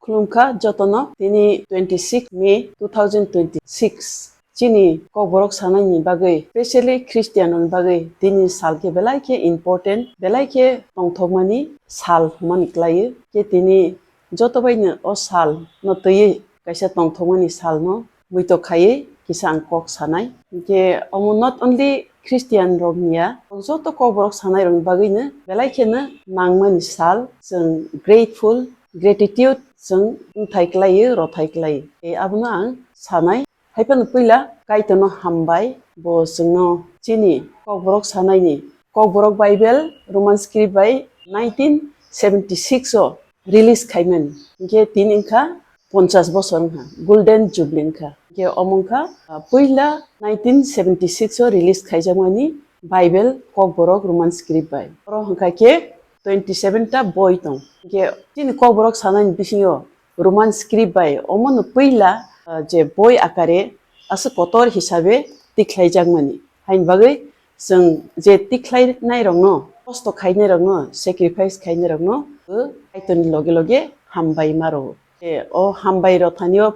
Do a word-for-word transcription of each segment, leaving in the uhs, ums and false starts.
Khulumkha jotono tini twenty six May two thousand twenty six. Chini Kokborok sanaini bagwi, specially Christian rokni bagwi, tini sal khe belai khe important, belai khe tongthokmani sal hwnmani klaiwi. Khe tini joto baino o sal no twiwi kaisa tongthokmani sal no muitok khaiwi kisa ang kok sanai. Hinkhe omo not only Christian rokni ya, joto Kokborok sanai rokni bagwino belai kheno nangmani sal, chwng grateful, gratitude chwng wngthai klaiwi, rothai klaiwi. Tei abono ang sanai. Haiphano puila Kaitorno hambai, bo chwngno chini Kokborok sanaini, Kokborok Bible Roman script bai nineteen seventy six o release khaimani. Hinkhe tini wngkha ponchas bosor wngkha, Golden Jubilee wngkha. Hinkhe omo wngkha, ah, puila nineteen seventy six o release khaijakmani Bible Kokborok Roman script bai. Oro hwnkha khe twenty seven ta boi tong. Hinkhe chini Kokborok sanaini bisingo Roman script bai omono puila, ah, je boi akare aswk kotor hisabe tikhlaijakmani. Haini bagwi chwng je tikhlainairokno, kosto khainairokno, sacrifice khainairokno, o Kaitorni loge loge hambai ma rwo. E, o hambai rothanio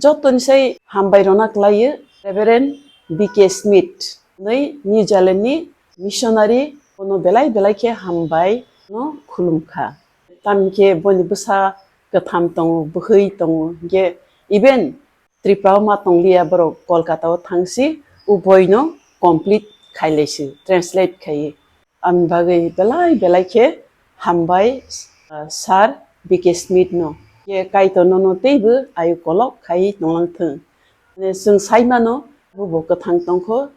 jotoni sai hambai rona klaiyo Reverend B K Smith, nwi New Zealand ni missionary, bono belai belai khe hambai no khulumkha. Tamni khe boni bwsa kwtham tongo, bwhwi tongo, hinkhe even Tripura o ma tongliya, borok Kolkata o thangsi o boi no complete khailaisi, translate khaiwi. Ani bagwi belai belai khe hambai, ah, Sir B K Smith no. Khe Kaitor nono teibo ayu kolok khai tonglang thung. Mane chwng sai mano, bo bo kwthang tongkho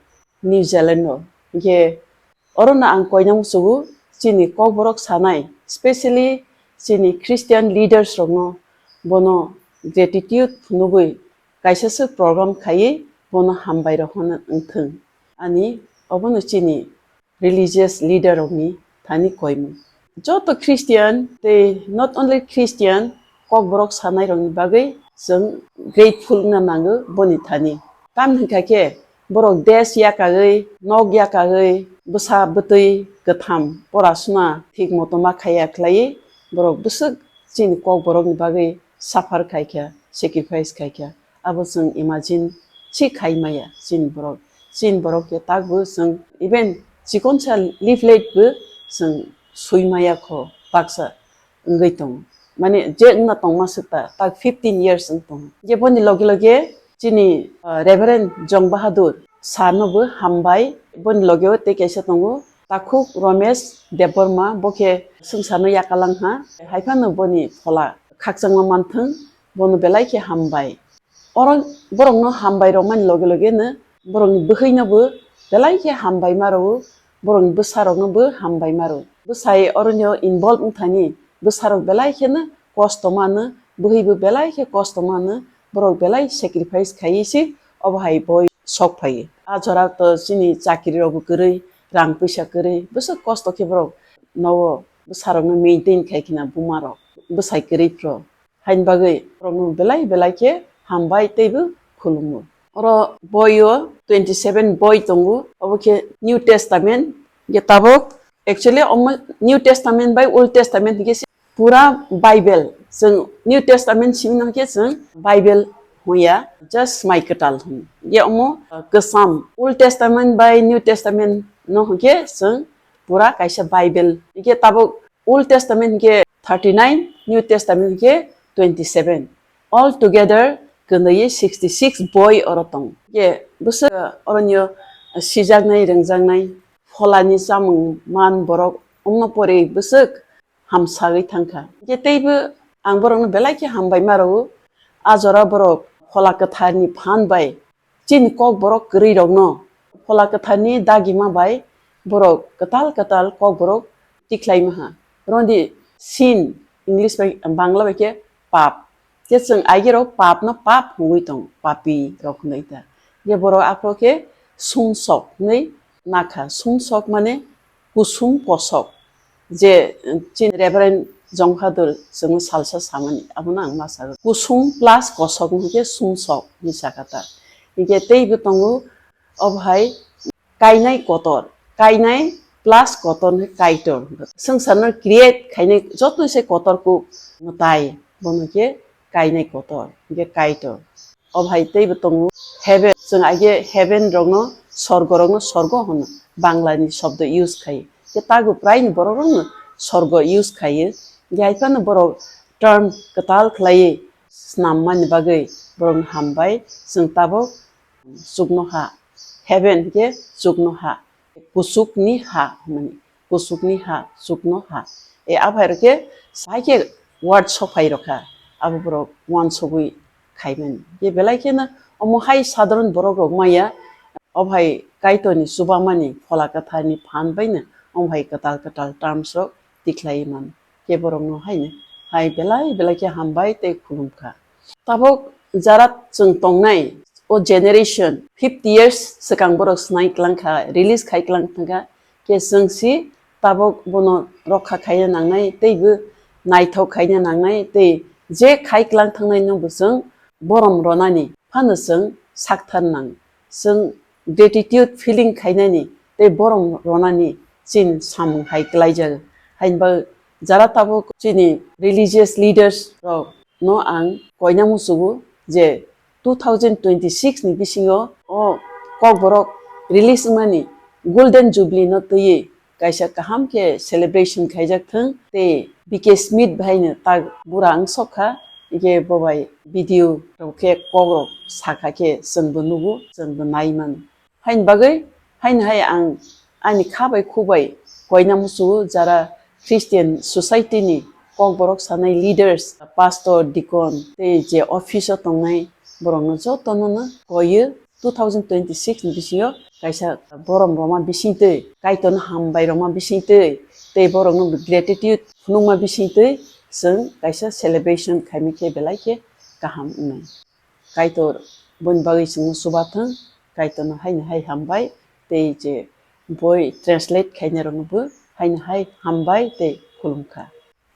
New Zealand o. Hinkhe oro no ang koina muchugo chini Kokborok sanai, specially chini Christian leaders rokno, bono gratitude phunugwi kaisa swk program khaiwi bono hambai rok hwnna wngthung. Ani obono chini religious leader rokni thani koimung. Joto Christian tei not only Christian, Kokborok sanai rokni bagwi chwng grateful wngna nango boni thani. Tamni hwnkha khe borok desh yakagwi, nok yakagwi, bwsa bwtwi kwtham porasuna thik moto ma khaiya khlaiwi borok bwswk chini Kokborokni bagwi suffer khaikha, sacrifice khaikha. Abo chwng imagine si khai maya chini borok. Chini borok khe takbo chwng even chikonsa leaflet bo chwng sui maya kho baksa wngwi tongo. Mane je wngna tongma swk ta, tak fifteen years wng tongo. Je boni loge loge chini, ah, Reverend Jong Bahadur sir no bo hambai. Boni loge o tei kaisa tongo Takhuk Romesh Debbarma, bo khe swngcharno yakalang ha. Haiphano boni phola khakchangma manthung, bono belai khe hambai. Oro borokno hambai rwmani loge loge no borokni bwhwino bo belai khe hambai ma rwo, borokni bwsarokno bo hambai ma rwo. Bwsai oronio involve wngthani bwsarok belai kheno kosto mano, bwhwibo belai khe kosto mano, borok belai sacrifice khaiwi se obo hai boi sok phaio. A jora to chini chakri rokbo kwrwi, rang puisa kwrwi, bwswk kosto khe borok nogo bwsarokno maintain khai khna bumarok, bwsai kwrwi phro. Haini bagwi borokno belai belai khe hambai teibo khulumo. Oro boio twenty seven boi tongo, obo khe New Testament, je tabuk actually omo New Testament bai Old Testament hwnkhe se pura Bible. Chwng New Testament simi no hwnkhe chwng Bible hwnya, just mai kwtal hwn. Je omo, uh, kwcham. Old Testament bai New Testament no hwnkhe chwng pura kaisa Bible. Hwnkhe tabuk Old Testament hwnkhe thirty nine, New Testament hwnkhe twenty seven. All together kwnwi sixty six boi oro tongo. Hwnkhe bwswk oronio sijaknai, rwngjaknai, pholani chamung man borok wngma pore bwswk hamsagwi thangkha. Hwnkhe teibo ang borokno belai khe hambai ma rwo. A jora borok phola kwtharni phan bai chini Kokborok kwrwi rokno phola kwtharni dagima bai borok kwtal kwtal Kokborok tikhlai maha. Roni sin, English bai, Bangla bai khe pap. Je chwng aigero pap no pap hwnwi tong, papi rok hwnwi ta. Je borok aphro khe sumsok hwnwi nakha. Sumsok mane kusum kosok, je, eh, chini Reverend Jonghadur chwngno salsa samani, abono ang ma sago. Kusum plus kosok hwnkhe sumsok hinwi sakha ta. Hinkhe teibo tongo, obo hai kainai kotor, kainai plus kotor hwnkhe kaitor. Swngcharno create khainai joto se kotor kuk mwtai, bono khe kainai kotor, hwnkhe Kaitor. O hai teibo tongo heaven, chwng age heaven rokno, sorgo rokno sorgo hwno, Bangla ni shobdo use khai. Khe tago prai ni borok rokno sorgo use khai. Hwnkhe hai phano borok term kwtal khlai swnam mani bagwi borokno hambai, chwng tabok chuknoha, heaven hwnkhe chuknoha, kuchukni ha hwnmani, kuchukni ha, chuknoha. E aphai rokhe sai khe word sophai rokha, abo borok uansugwi khaimani. Ye belai kheno omo hai sadharon borok rok maya, o hai Kaitorni chubamani Phola Kwtharni phan baino omo hai kwtal kwtal terms rok tikhlai mano. Khe borokno haino hai belai belai khe hambai tei khulumkha. Tabok jara chwng tongnai o generation fifty years swkang borok swnai klang kha, release khai klang thangkha, khe chwng si tabok bono rokha khaina nangnai tei bo naithok khaina nangnai tei je khai klang thangnai no bo chwng borom ronani phano chwng sakthar nang. Chwng gratitude feeling khainani tei borom ronani chini samung hai kwlaijago. Hainba jara tabuk chini religious leaders rok no ang koina muchugo je two thousand twenty-six ni bisingo o Kokborok release wngmani Golden Jubilee no twiwi kaisa kaham khe celebration khaijak thung tei B K Smith bhai no tak bura wng sok kha, hwnkhe bo bai video rok khe kok rok sakha khe chwng bo nugo, chwng bo nai mano. Haini bagwi, haini hai ang ani kha bai khu bai koina muchugo jara Christian society ni Kokborok sanai leaders, pastor, deacon tei je office o tongnai borok no joto no no koiyo two thousand twenty-six ni bisingo kaisa borom roma bisingtwi, Kaitor no hambai roma bisingtwi tei borok no gratitude phunukma bisingtwi chwng kaisa celebration khaimai khe belai khe kaham wngnai. Kaitor boni bagwi chwngno chubathwng, Kaitorno haino hai hambai tei je boi translate khainai rokno bo haino hai hambai tei khulumkha.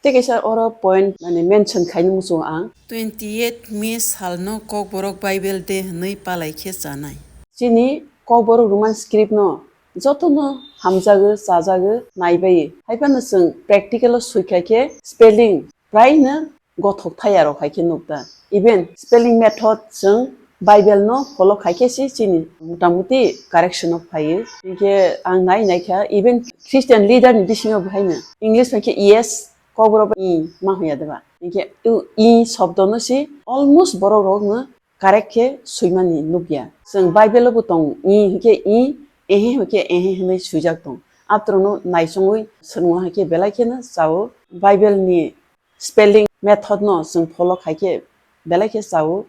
Tei kaisa oro point mane mention khaina muchungo ang. Twenty eight May salno Kokborok Bible Day hwnwi palai khe chanai. Chini Kokborok Roman script no jotono hamjago, chajago, naibai. Haiphano chwng practical o suikha khe spelling praino gothok thaya rok hai khe nukta. Even spelling method chwng Bible no follow khai khe se chini motamuti correction o phaio. Hinkhe ang nai nai kha even Christian leader ni bisingo bo haino English bai khe yes, Kokborok bai i ma hwnya deba. Hinkhe i shobdo no se almost borok rok no correct khe swimani nukya. Chwng Bible o bo tong i hinkhe i, ehe hinkhe ehe hwnwi swijak tong. Atrono naichongwi swrwngna hai khe belai kheno chao. Bible ni spelling method no chwng follow khai khe belai khe chao.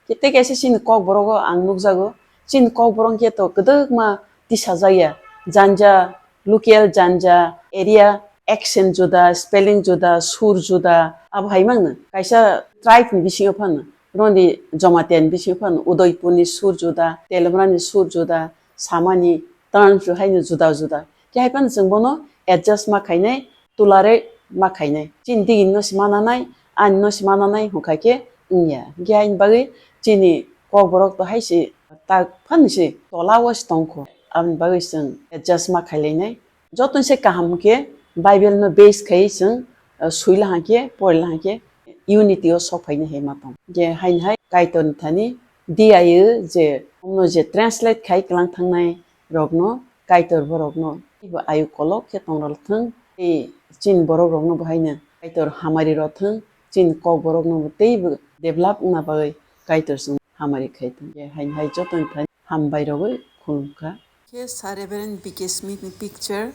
Khe tei kaisa chini Kokborok o ang nukjago, chini Kokborok khe to kwdwkma tisajak ya, janja, local janja, area, accent juda, spelling juda, sur juda, abo hai mangno. Kaisa tribe ni bisingo phano, Roni Jamatia ni bisingo phano, Udaipur ni sur juda, Telomra ni sur juda, samani terms rok haino juda juda. Khe hai phano chwng bono adjust ma khainai, tulare ma khainai. Chini digi no se mananai, ani no se mananai hwnkha khe wngya. Hinkhe haini bagwi chini Kokborok to hai se tak phano se tola o se tongkho. Aboni bagwi chwng adjust ma khailainai. Jotono se kaham khe Bible no base khai chwng, uh, suila hwnkhe, porila hwnkhe unity o sok phaina hai ma tong. Je haini hai Kaitor ni thani diyaio je omno je translate khai klang thangnai rokno Kaitor borokno teibo ayu kolok khe tong rwthwng tei chini borok rokno bo haino Kaitor hamari rwthwng, chini Kokborok no bo teibo develop wngna bagwi Kaitor chwng hamari khai thwng. Je haini hai jotono thani hambai rogwi khulumkha. Khe Sir Reverend B K Smith ni picture,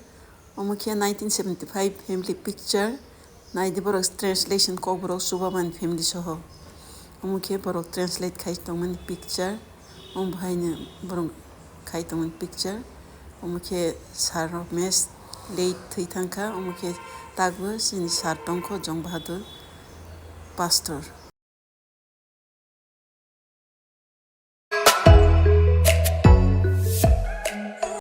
omo khe nineteen seventy-five family picture, naidi borok translation Kokborok chubamani family soho. Omo khe borok translate khai tongmani picture, omo bahaino borok khai tongmani picture, omo khe Sir Ramesh late thwi thangkha, omo khe takbo chini sir tongkho Jong Bahadur pastor.